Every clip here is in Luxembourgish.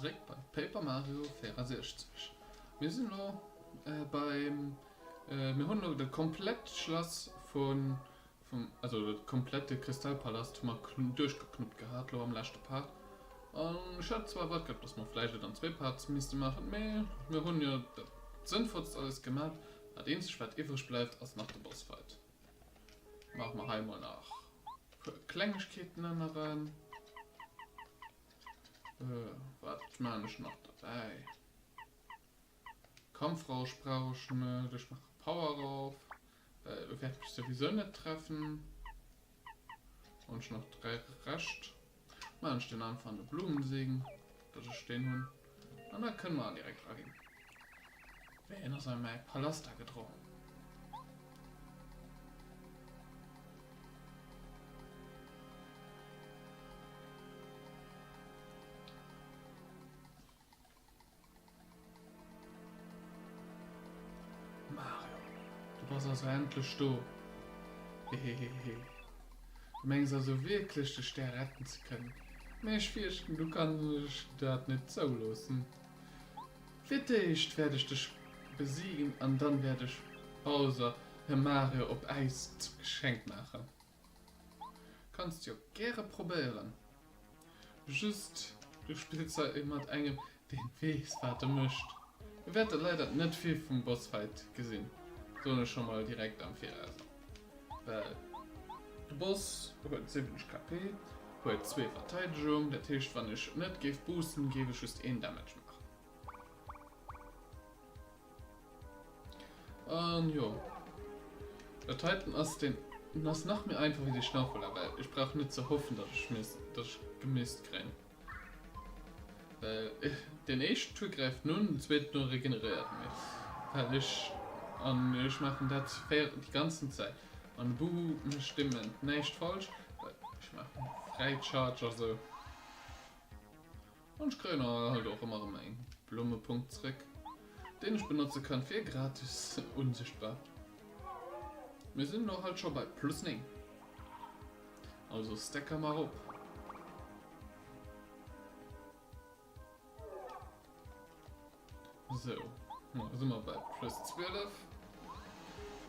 Zeréck bei Paper Mario 64. Mir sinn elo beim, mir hunn elo dat komplett Schlass vun, vum, also dat komplette Kristallpalast hu mer duerchgeknuppt gehat elo am leschte Part. An ech hat zwar erwaart gehat, dass mer vläicht et an zwéi Parts misste maachen, mee mir hunn jo dat Sënnvollst alles gemat. Dat eenzegt wat iwwreg bleift ass nach de Bossfight. Maache mer hei mol nach e puer Klengegkeeten änneren. Wat maan ech nach derbäi? Kampfrausch brauch ech net, ech maache Power rauf, well e wäert mech souwisou net treffen. Hunn ech nach 3 Rescht, maan ech den einfach an de Blumensegen, dass ech deen hunn. An da kënne mer direkt raginn. Ween ass a mäi Palast agedrongen? Mario, du bass also endlech do. Hehehehe. Du mengs also wierklech de Stär retten ze kënnen? Mee ech fierchten, du kann ech dat net zouloossen. Fir d'éischt wäert ech dech besiegen an dann wäert ech Bowser e Mario op Äis zum Geschenk maachen. Kanns jo gäre probéieren. Just du spills hei mat engem deen weess wat e mécht. Mir wäerte leider net vill vum Bossfight gesinn, soen ech scho mol direkt am Viraus, well de Boss huet 70 KP, huet zwee Verteidegung, dat heescht wann ech net géif boosten, géif ech just een Damage maachen. An jo, dat heiten ass den ass nach méi einfach wéi de Schnauferler, well ech brauch net ze hoffen, datt ech miss, datt ech gemisst kréien. Well den éischten Tour gräift en un, den zweeten Tour regeneréiert en méi. Well ech an ech maachen dat déi ganzen Zäit. An de Buhu mécht dee Moment näischt falsch, well ech maachen fräi Charge a sou. An ech kréien halt och ëmmer erëm eng Blummepunkt zréck, deen ech benotze kann fir gratis unsichtbar. Mir sinn elo halt scho bei plus 9. Also stacke mer op. Sou, da si mer bei plus 12.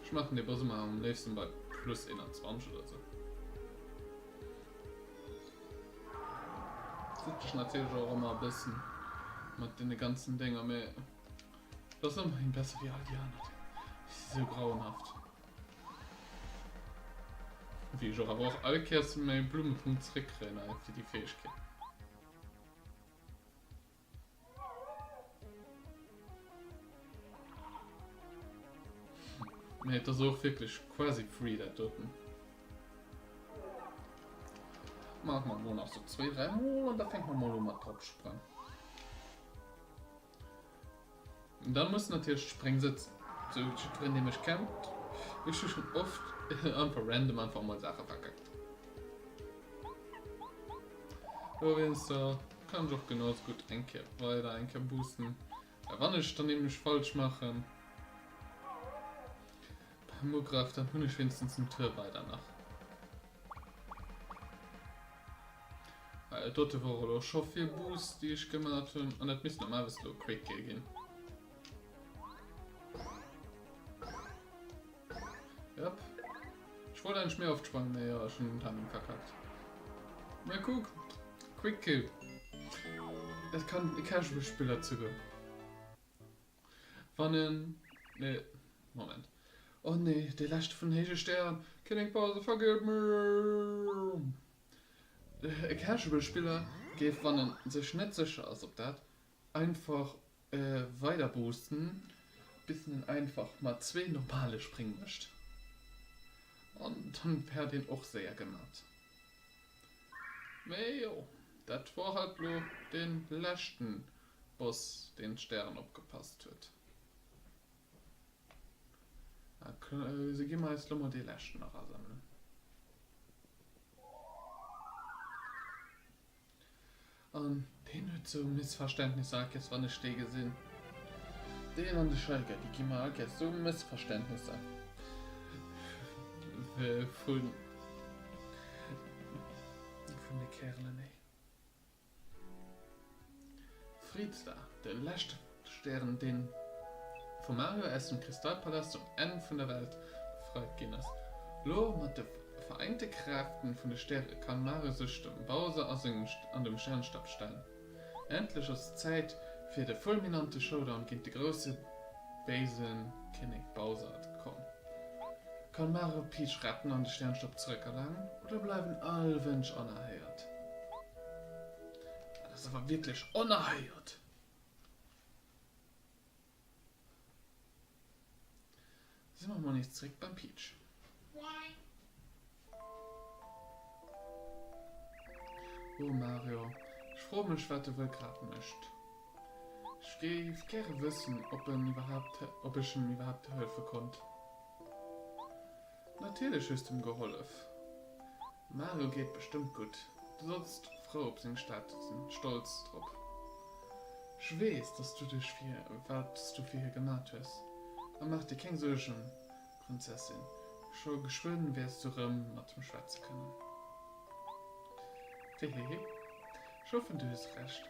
Ech maachen dee Boss ëmmer am léifsten bei plus 21 oder sou. Kuckt ech natierlech och ëmmer e bëssen mat deene ganzen Dénger, mee dat ass ëmmerhin besser wéi all déi aner. Déi si sou grauenhaft. Wéi ech och awer och all Kéiers mäi Blummepunkt zeréckkréien fir déi Fäegkeet. Mee et ass och wierklech quasi free dat doten. Maache mer elo nach sou zwéi, dräi Mol an da fänke mer mol u mat dropsprangen. Dann mussen natierlech d'Spréng sëtzen. Sou jiddwereen dee mech kennt, ech hu schonn oft einfach random einfach mol Saache verkackt. Dowéinster kann ech och genau sou gutt eng Kéier weider eng Kéier boosten. Well wann ech dann nämlech falsch maachen beim Ugrëff, dann hunn ech wéinstens en Tour weider nach. Well dat dote wor elo scho vill Boost déi ech gemat hunn an dat misst normalerweis elo Quick Kill ginn. Yep. Ech wollt eigentlech méi oft sprangen, mee jo, ech hunn den Timing verkackt. Mee kuck, Quick Kill. Dat kann e Casual Spiller souguer. Wann en, nee, Moment. Oh nee, dee leschte vun den héije Stären, Kinnek Bowser, vergib mir! E Casual Spiller géif, wann en sech net sécher ass op dat, einfach weider boosten, bis en einfach mat zwee normale Spréng mécht. An dann wär deen och séier gemat. Mee jo, dat wor halt lo dee leschten Boss deen d'Stären opgepasst huet. Se gi mer eis lo mol dee leschten nach asammelen. An deen huet sou Missverständnisser all Kéiers wann ech dee gesinn. Deen an de Schalke, déi gi mer all Kéiers sou Mëssverständnisser vun vun de Kärelen, ey. Fridstar, de leschte Stären, deen vum Mario aus dem Kristallpalast um Enn vun der Welt befreit ginn ass. Lo mat de vereinte Kräften vun de Stäre kann Mario sech dem Bowser a sengem an dem Sternstab stellen. Endlech ass et Zäit fir de fulminante Showdown géint de grousse béise Kinnek Bowser komm. Kann Mario Peach retten an de Sternstab zeréckerlaangen oder bleiwen all Wënsch onerhéiert? Dat ass awer wierklech onerhéiert! Si mer mol nees zeréck beim Peach. Oh Mario, ech froe mech wat de wëll grad mécht. Ech géif gäre wëssen ob en iwwerhaapt, ob ech em iwwerhaapt hëllefe konnt. Natierlech hues de em gehollef. Mario geet bestëmmt gutt. Du solls frou op seng Stad sinn, stolz drop. Ech weess, dass du dech fir wat s du fir hie gemat hues. A maach dir keng Suergen, Prinzessin, scho geschwënn wäers du rëm mat em schwätze kënnen. Hehehe, ech hoffen du hues Recht.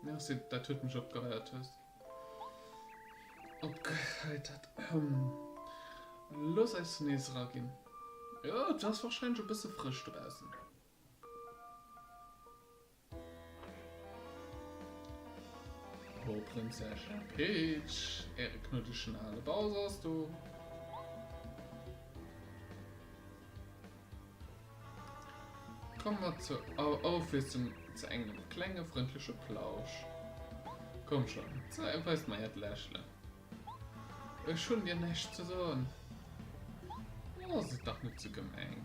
Merci, dat huet mech opgeheitert hues. Opgeheitert. Looss eis nees eraginn. Jo, et ass warscheinlech e bësse frësch dobaussen. Oh, Prinzessin Peach, äre knuddegen ale Bowser ass do. Komme mer zur Ofwiesslung zu engem klenge frëndleche Plausch. Komm schon, weist mer äert Lächelen. Ech hunn dir näischt ze soen. Oh, sidd dach net sou gemeng,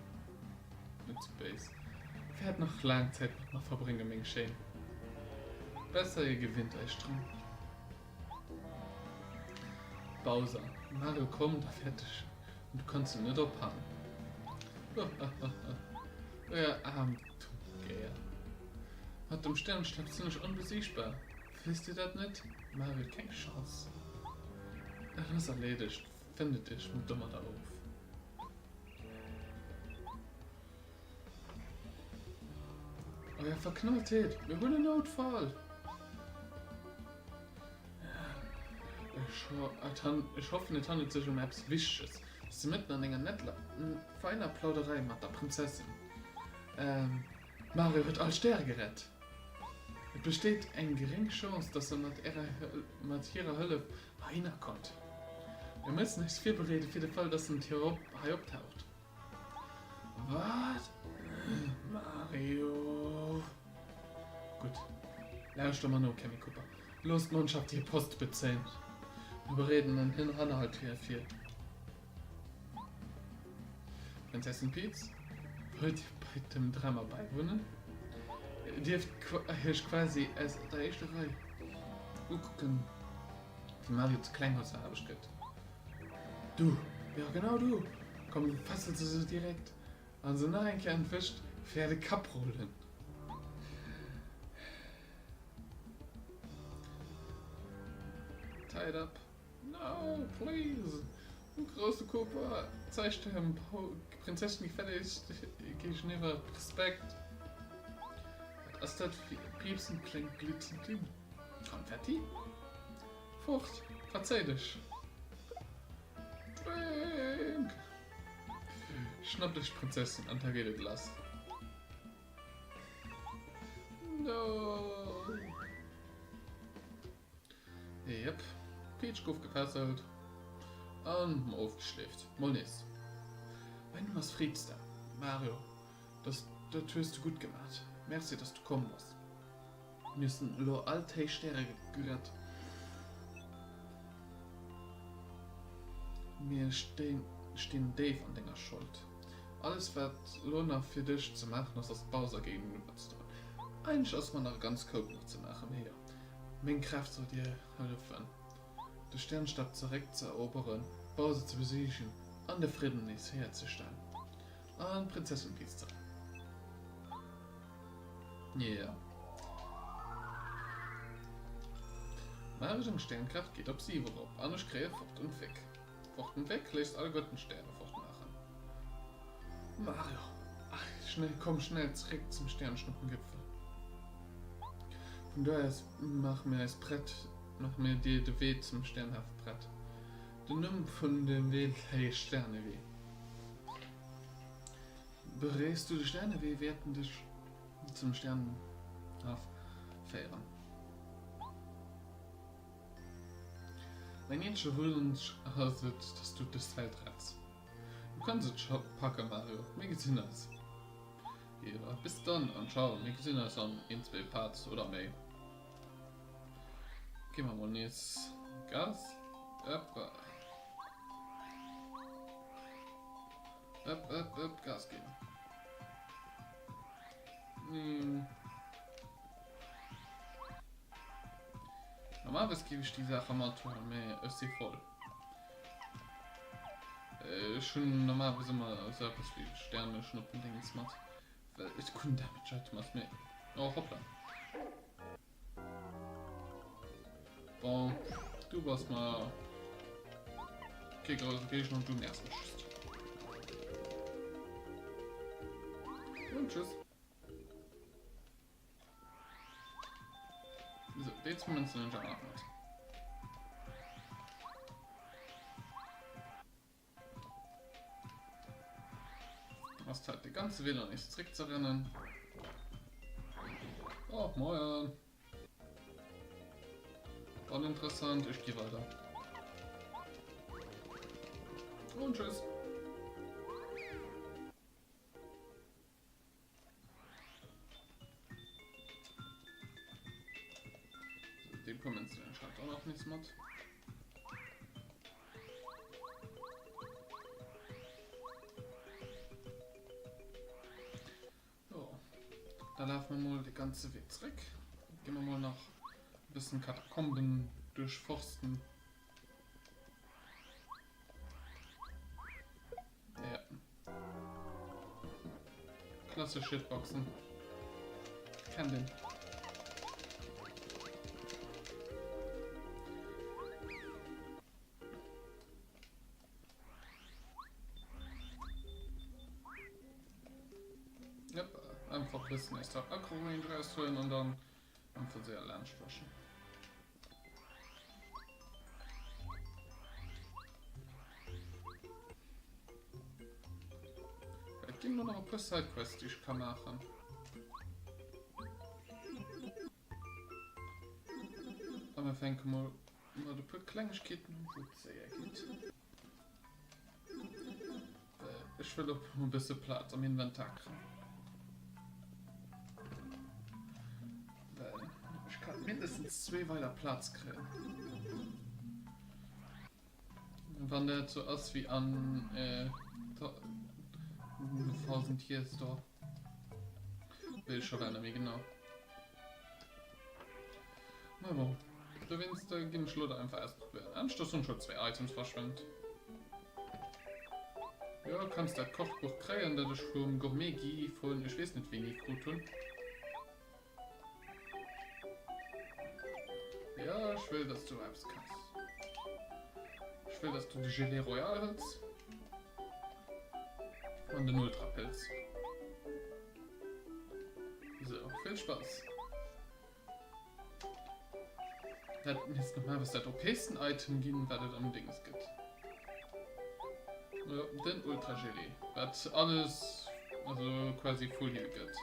net sou béis. Wäert nach laang Zäit mat mer verbréngen, meng Schéin. Besser ihr gewinnt eich drun. Bowser, Mario kommt a fäerdeg. An du kanns en net ophalen. Euer aarmt dummt Géier. Mat dem Sternstab sinn ech onbesiegbar. Wësst dir dat net? Mario huet keng Chance. Et ass erleedegt. Fënnt et iech domadder of. Euer Verknalltheet! Mir hunn en Noutfall! Ech hoffen et handelt sech ëm eppes Wichteges. Ech si mëtten an enger nettler, feiner Plauderei mat der Prinzessin. Mario huet all Stäre gerett. Et besteet eng geréng Chance, dass e mat hirer Hëllef heihinner kommt. Mir mussen eis virbereede fir de Fall, dass en hei optaucht. Wat? Mario! Gutt, lauschter mer no, Kemmy Koopa. Looss d'Mannschaft hir Poste bezéien. Mir bereeden en Hannerhalt fir vir. Prinzessin Peach, Wëllt Dir bei dem Drama bäiwunnen? Dir dierft Iech quasi aus der éischter Rei ukucken, wéi Mario zu kleng zur Aarbecht gëtt. Du, jo genau du! Komm, fessel se se direkt an se nach eng Kéier entwëscht, fir de Kapp rullen. Tied up. No, please! Du grousse Koopa, zeig dem Prinzesschen gefällegst géigeniwwer Respekt. Wat ass dat fir e piepsend klengt glitzend Ding? Konfetti? Fort! Verzéi dech! Drink! Schnappt iech d'Prinzessin an da geet et lass. No! Jep, Peach gouf gefesselt an ofgeschleeft. Mol nees. Mäin Numm ass Friedster. Mario, das, dat hues du gutt gemat. Merci, dass du komm bass. Mir hunn elo all d'Héichstäre gerett. Mir stinn déif an denger Schold. Alles wat elo nach fir dech ze maachen ass, ass Bowser géigeniwwer ze droen. Eigentlech ass mer nach e ganz Koup nach ze maachen, mee jo, meng Kraaft soll dir hëllefen, de Sternstab zeréck ze eroberen, Bowser ze besiegen an de Fridden nees hierzestellen an d'Prinzessin Peach ze retten. Yeah. Mario seng Sternkraaft geet op 7 erop an ech kréie Fort und Weg. Fort und Weg léisst alleguerten d'Stäre fortmaachen. Mario, ach, schnell, komm schnell zeréck zum Sternschnuppengipfel. Vun do aus maache mir eis prett, maache mir dir de Wee zum Sternhaf prett. Den Numm vun dem Wee heescht Sternewee. Berees du de Sternewee, wäert en dech zum Sternhaf féieren. Mäin eenzege Wonsch ass et, dass du dës Welt retts. Du kanns et scho packen, Mario. Mir gesinn eis. Jo, bis dann an ciao. Mir gesinn eis an een, zwéi Parts oder méi. Gi mer mol nees Gas. Ëpp. Ëpp, ëpp, ëpp, Gas ginn. Hm. Normalerweis géif ech déi Saache mathuelen, mee ech si voll. Ech hunn normalerweis ëmmer esou eppes wéi Sterneschnuppendingens mat, well ech gutt Damage Item ass, mee oh hoppla. Bon, du bass mer kee grousse Géigner, du nervs mech just. Und tschüss. So, déi zwou Münzen hunn ech awer nach mat. Ass Zäit de ganze Wee dann nees zréck ze rennen. Oh, moien. Uninteressant, ech gi weider. Und tschüss. So, dem kommen sie anscheinend auch noch nichts mit. So, da laufen wir mal den ganzen Weg zurück. Gehen wir mal noch ein bisschen Katakomben durchforsten. Ja. Klassisch Hitboxen. Kennt den. Yep, einfach ein bisschen aus der Akku-Range rausholen und dann einfach sehr laanscht waschen. Et ginn nur nach e puer Sidequests, déi ech ka maachen. A mir fänke mol mat e puer Klengegkeeten un, wou et séier geet. Ech wëll och e bësse Plaz am Inventar kréien. Well ech kann mindestens zwee weider Plaz kréien. Wann dat sou ass wéi an äh, Thousand Years Door. Weess ech scho gar net méi genau. Na bon, dowéinst ginn ech lo da einfach ausprobéieren. Anstatt hunn schon zwee Items verschwent. Jo, kanns dat Kochbuch kréien, dat ech vum Gourmet Guy vun ech weess net wéini krut hunn. Jo, ech wëll, dass du eppes kachs. Ech wëll, dass du de Gelée Royal hëls. An den Ultrapilz. So, vill Spaß. Dat misst normalerweis dat OPsten Item ginn, wat et am Dings gëtt. Ja, den Ultra Gelee. Wat alles, also quasi Full Heal gëtt.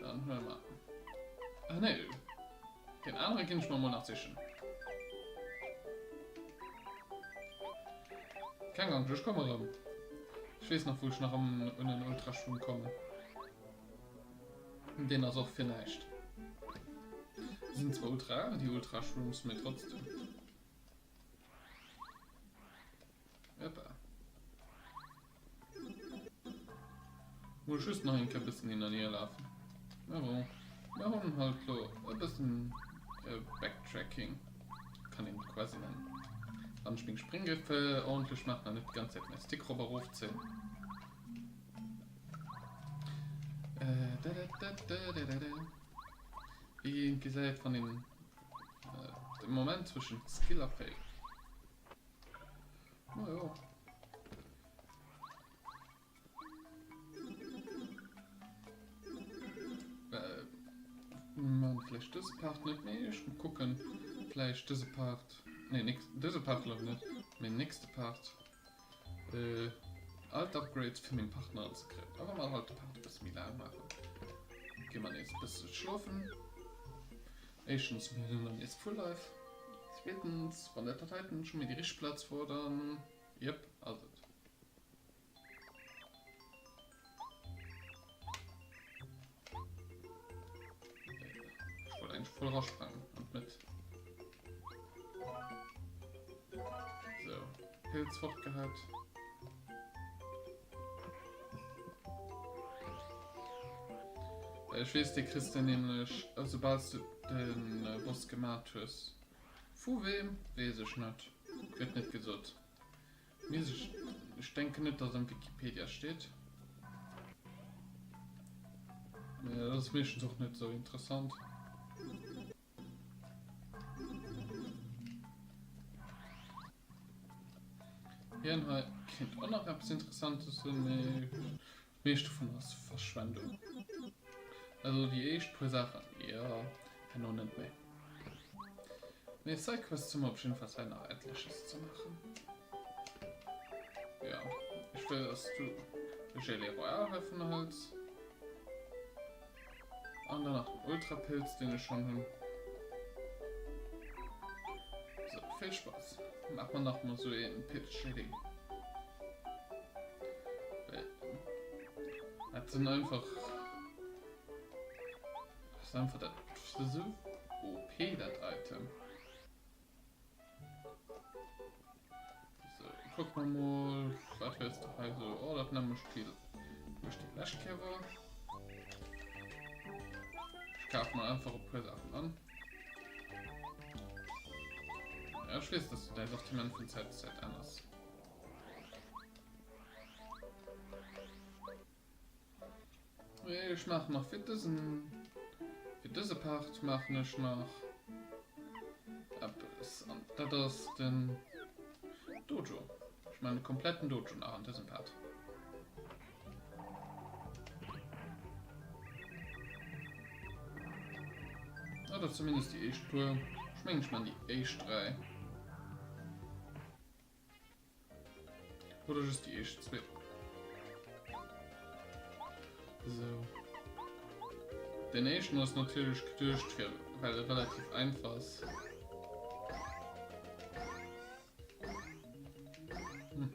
Dann huele mer. Ah nee. Den anere ginn ech mer mol nach sichen. Keng Angscht, ech komme rëm. Ech weess nach, wou ech nach un en Ultraschwumm kommen. Deen ass och fir näischt. Sinn zwar ultra rar, déi Ultrashrooms, mee trotzdem. Eppa. Muss just nach eng Kéier bëssen hin an hier lafen. Mä bon, mir hunn halt lo e bëssen Backtracking, kann een et quasi nennen. Wann ech meng Springgriffe ordentlech maachen an net déi ganz Zäit mäi Stick rop a rof zéien. Wéi een gesäit, wann een de Moment zwëschent Skill a Fail. Oh jo. dëse Part net, mee ech kucken vläicht dëse Part, nee nix, dëse Part elo net, mee nächste Part all d'Upgrades fir meng Partneren ze kréien. A wa mer halt de Part e bësse méi laang maachen, gi mer nees e bësse schlofen. Éischtens, mir hunn dann nees Full Life. Zweetens, wann dat heiten scho méi déi richteg Plaz wor, dann, jep, ass et. Ech wollt eigentlich voll rasprangen und mit. So, Pilz fortgehabt. Äh, ich wees, de kriegst du nämlich, äh, sobald du den äh, Boss gemacht hues. Vu wem, wees ech net. Gëtt net gesot. Wees ech, ech denken net dass am Wikipedia steet. Mee dat ass meeschtens och net sou interessant. Hien hei kéint och nach eppes Interessantes hunn, mee meescht dovun ass Verschwendung. Also déi éischt puer Saachen, jo, herno net méi. Mee Sidequests hu mer op jiddwer Fall nach etleches ze maachen. Jo, ech wëll, dass du de Gelée Royal heivunner hëls. An dann nach den Ultrapilz, deen ech schonn hunn. So, vill Spaß. Mach mal nach mal so een Pilzgelee. Dat sinn einfach... Das ist einfach dat so OP dat Item. So, guck mal mal, was willst du hei so? Oh, das nämlich viel. Wo ich die lescht Kéier war. Ich kauf mal einfach e puer Sachen an. Ja, ich weess, dass du dein Sortiment vun Zäit zu Zäit ännerst. Ech maachen nach fir dësen fir dëse Part maachen ech nach eppes an dat ass den Dojo. Ech maachen de kompletten Dojo nach an dësem Part. Oder zumindest déi éischt puer. Ech mengen ech maachen déi éischt 3. Oder just déi éischt zwee. So. Den éischten ass natierlech geduecht fir, well e relativ einfach ass. Hm.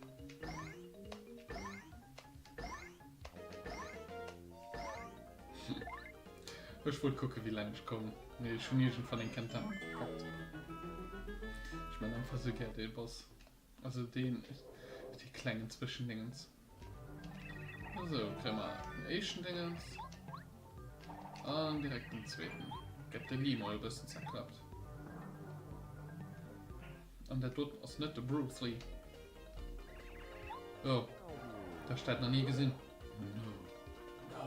Ech wollt kucken, wéi laang ech kommen. Mee ech hunn iergendwann eng Kentang gepackt. Ech man einfach sou gär dee Boss. Also deen, dee klengen Zwëschendingens. Sou, kréie mer den éischten Dingens. An direkt den zweeten. Gëtt de Lee mol e bëssen zerklappt. An dat doten ass net de Bruce Lee. Oh, da steet nach nie gesinn. No. No.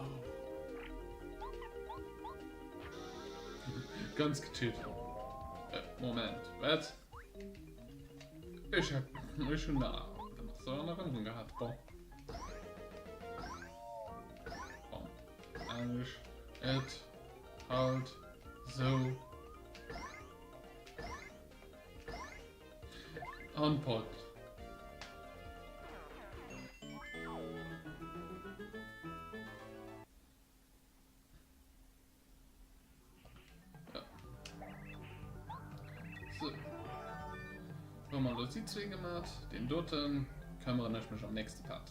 Ganz gechillt. Äh, Moment, wat? Ich hab ich schon da so an Erinnerung gehabt. Bon. Bon. Eigentlich et halt so Handpot. Ja. So. Hu mer elo déi zwee gemat. Deen doten këmmeren ech mech am nächste Part.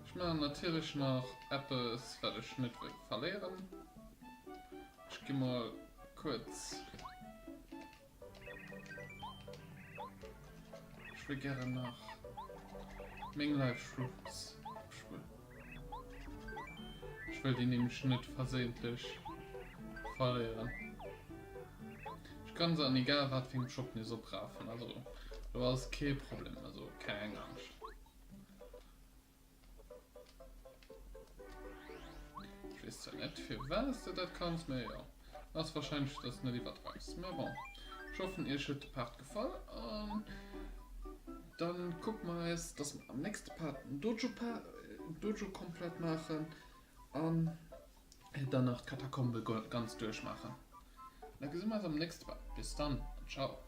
Ech maachen natierlech nach eppes, wat ech net wëll verléieren. Ech gi mol kuerz. Ech wëll gären nach meng Life Shrooms opspueren. Ech wëll déi nämlech net verséintlech verléieren. Ech kann se an egal wat fir engem Shop nees oprafen, also do ass kee Problem, also keng Angscht. Ech weess zwar net firwat s de dat kanns, mee jo. Ass wahrscheinlech dass de net iwwerdreifs. Mee bon. Ech hoffen iech huet de Part gefall an dann kucke mer eis dass mer am nächste Part den Dojo Dojo komplett maachen an. Dann nach d'Katakombe ganz duerchmaachen. Da gesi mer eis am nächste Part. Bis dann an ciao.